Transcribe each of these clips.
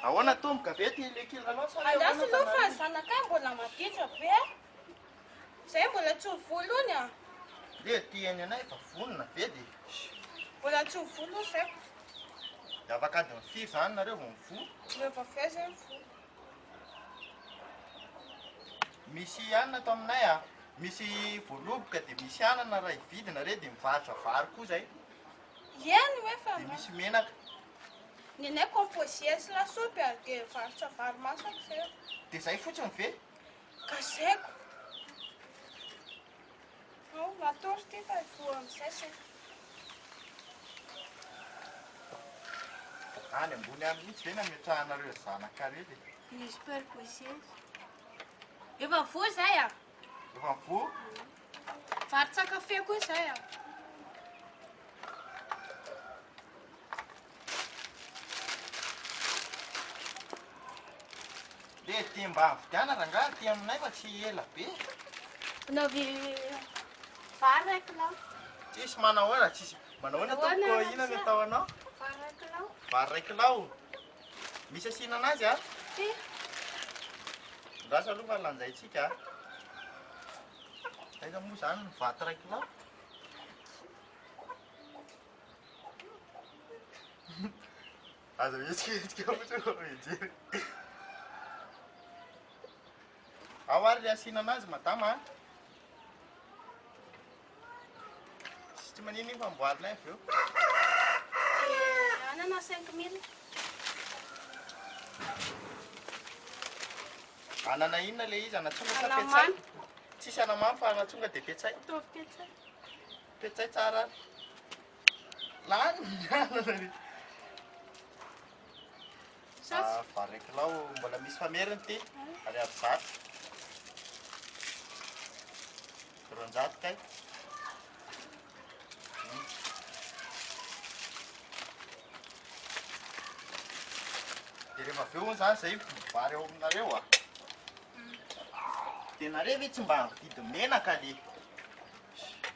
Ahoana tomboka ve ty le kilalao sa hoe Andraso ahoana aloha fa fanarina? zanakay mbola maditra be. Zay mbola tsy ho volony a. Le ty eny anay efa vonona ve de Mbola tsy ho volo zay. de afaka adiny firy zany nareo vao mivoa? Rehefa avy eo zay mivoa. Misy anana ato aminay a. Misy voaloboka de misy anana raha hividy nareo de mivarotra vary koa zay. Eny hoe fa De misy menaka. Ny anay composé sy lasopy a, dia varotra vary masaka zay. De zay fotsiny ve? Gazaiko. Ao, matory ty fa hivoha amin'izay zay. Any ambony any mihitsy ve nametrahanareo zanakareo de? Misy percocet. Efa voa zay a. Efa voa? Varotra kafe koa zay a. Le ty mba mividiana rangahy aty aminay fa tsy ela be. Anaovy vary iray kilao. Tsisy manahoana tsisy. Manahoana Manahoana, tompoko inona no Ramose? atao anao? Vary iray kilao. Vary iray kilao. Misy asiana anazy a? Ty. Andraso aloha fa lanjaintsika a. Aiza moa zany ny vato iray kilao? Aza mihetsiketsika fotsiny fa mijery. Ao ary le asiana anazy madama a. Tsy manino iny fa amboarinay avy eo. Dia anana 5000. Anana inona le izy? Anatsonga sa Anamamy. petsay? Tsisy anamamy fa anatsonga dia petsay. Ataovy petsay. Petsay tsara ary. Lany ny anana re. Sasy. Ah, vary iray kilao mbola misy fameriny ity. Ariary 100. 200 kay. Dia rehefa avy eo hono zany zay mividy vary ao aminareo a. Dia nareo ve tsy mba mividy menaka le?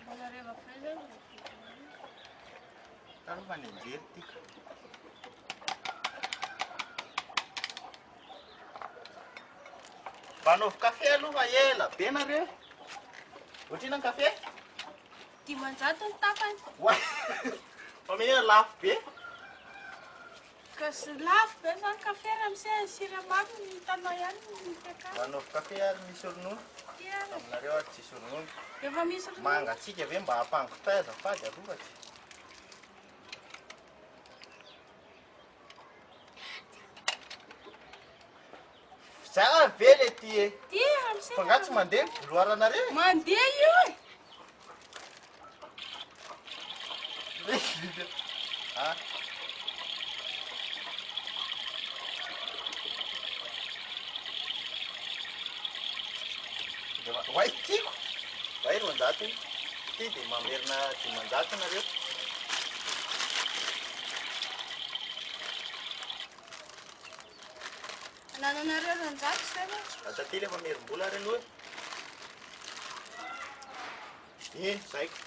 Mbola rehefa avy eo zay mividy menaka. Taloha fa nianjery ity ka. Mba anaovy kafe aloha fa ela be nareo. Ohatr'inona ny kafe? 500 ny tapany. Oay! Fa menina lafo be? Ka sy lafo be zany kafe ramose, ny siramamy ny hitanao ihany ny fiakarany. Mba anaovy kafe ary misy ronono. Ty ary. Aminareo ary tsisy ronono. Efa misy ronono. Mangatsiaka ve mba hampangotrahy azafady aloha fa tsy. Zara ve le ty e? Ty ramose. Fa nga tsy mandeha ny bouloiranareo e? Mandeha io e. Ah. Oay tiako. Oay 200 iny. Ty dia mamerina 500 nareo. Anananareo 200 zay ve? Aza ty le mamerim-bola ary aloha e. Iny, zaiko.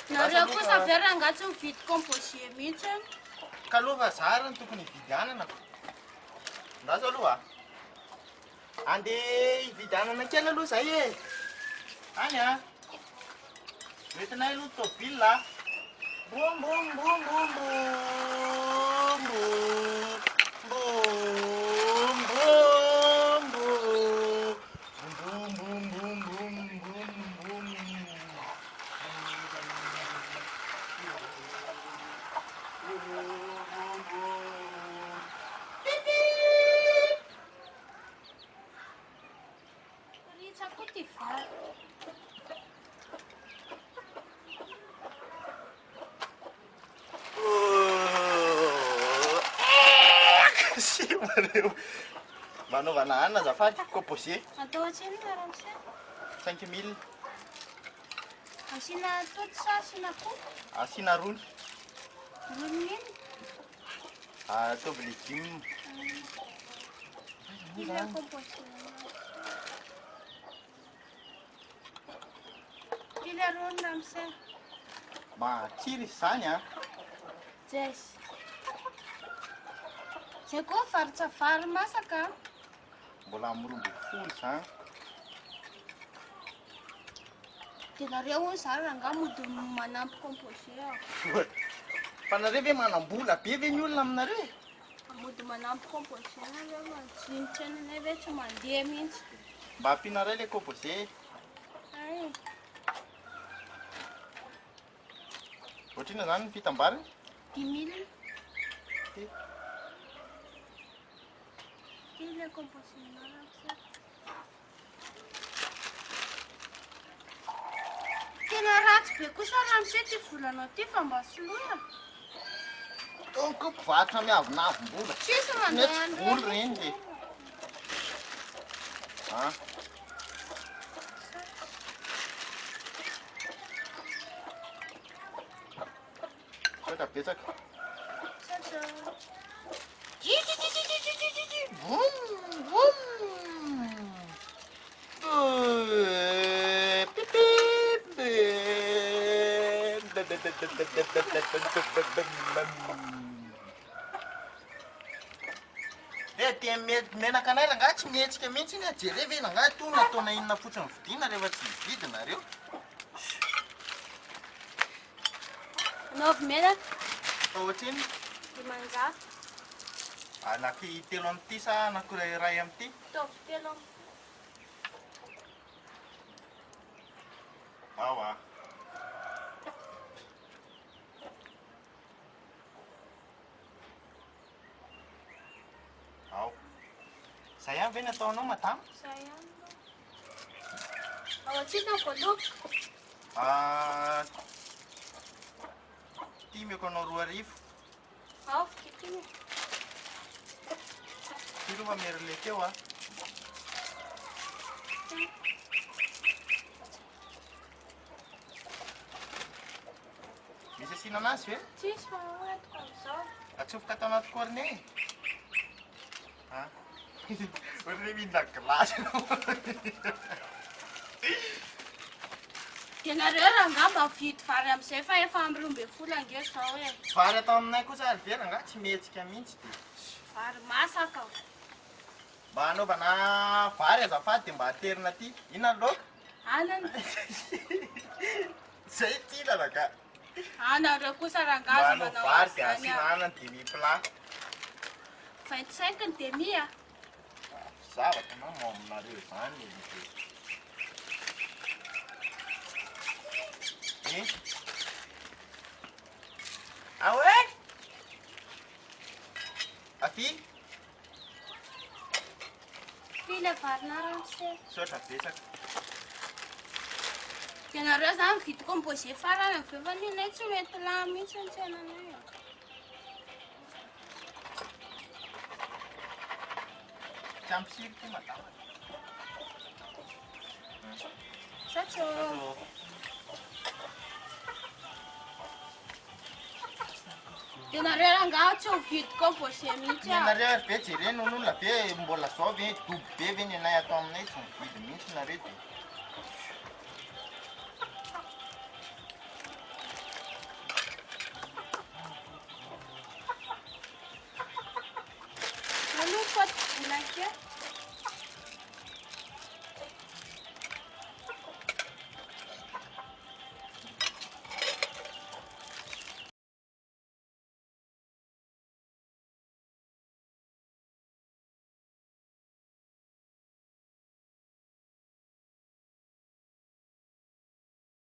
Nareo kosa ve rangahy tsy mividy composé mihitsy e? Ka aloha fa za ary no tokony hividy anana ko. Andraso aloha. Andeha hividy anana kely aloha zay e. Any a. Hoentinay aloha ny tôbila a. Brom brom brom brom brom brom brom brom brom brom brom brom brom brom. Ritsa koa ty vary. Mba anaovana hanina azafady, composé. Atao ohatrinona ramose? 5000. Asiana atody sa asiana akoho? Asiana rony. Rony inona? Ataovy légume. Ila composé. Ila rony ramose. Matsiro izy izany an! Jess. Zay koa mivarotra vary masaka an! Mbola amin'ny 12 izany. Dia nareo hono zany rangahy mody manampy composé ah. Fa nareo ve manam-bola be ve ny olona aminareo e? Mody manampy composé nareo fa tsy ny tsenanay ve tsy mandeha mihitsy. Mba ampianareo ilay composé. Hay. Ohatrinona izany ny fitambarany? Dix mille. Ty. Ty ilay composé nareo. Tena ratsy be kosa ramose ty volanao ty fa mba soloina. Tony koa mpivarotra miavonavom-bola. Tsisy mandeha Tsy vola ireny le. Ah. Misaotra betsaka. Misaotra. Vroom vroom. Pip pip. Eh, dia menaka anay rangahy tsy mihetsika mihitsy iny, jereo ve rangahy toa nataona inona fotsiny vidiana rehefa tsy mividy nareo. Anaovy menaka. Fa ohatrinona? 500. Anaky telo amin'ity sa anaky iray amin'ity? Ataovy telo amin'ity. Ao ah. Ao. Zay ihany ve ny ataonao madama? Zay ihany. Ao antsika ny voaloboka. Ah, ty omeko anao 2000. Ao, ty. Ty aloha fa mirile teo ah. Misy asiana anazy ve? Tsisy fa hoentiko amin'izao. Atsofoka ato anaty cornet. Ah. Ohatran'ny hoe mihinana glace ianao. Dia nareo rangahy mba mividy vary amin'izay fa efa amin'ny 12 ange izao e. Vary atao aminay kosa ary ve rangahy tsy mihetsika mihitsy dia. Vary masaka. Mba hanaovana vary azafady dia mba aterina aty. Inona ny laoka? Anana. Zay tiana rangahy. Anareo kosa rangahy aza Mba hanao manao vary dia azy izany asiana ah. anana demi plat. 25 ny demi ah. Zavatra na mo aminareo izany e. Eh? Ah ouais? Afi? Pile varina ramose. Misaotra betsaka. Dia nareo zany mividy composé farany avy eo fa ny anay tsy mety lany mihitsy ny tsenanay. Tsy ampy sira ity madama. Misaotra. Dia nareo rangahy tsy ho vidy composé mihitsy ah. Nareo ary be jerena olona be mbola zao ve dobo be ve ny anay ato aminay tsy mividy mihitsy nareo dia. Aloha fa vola kely.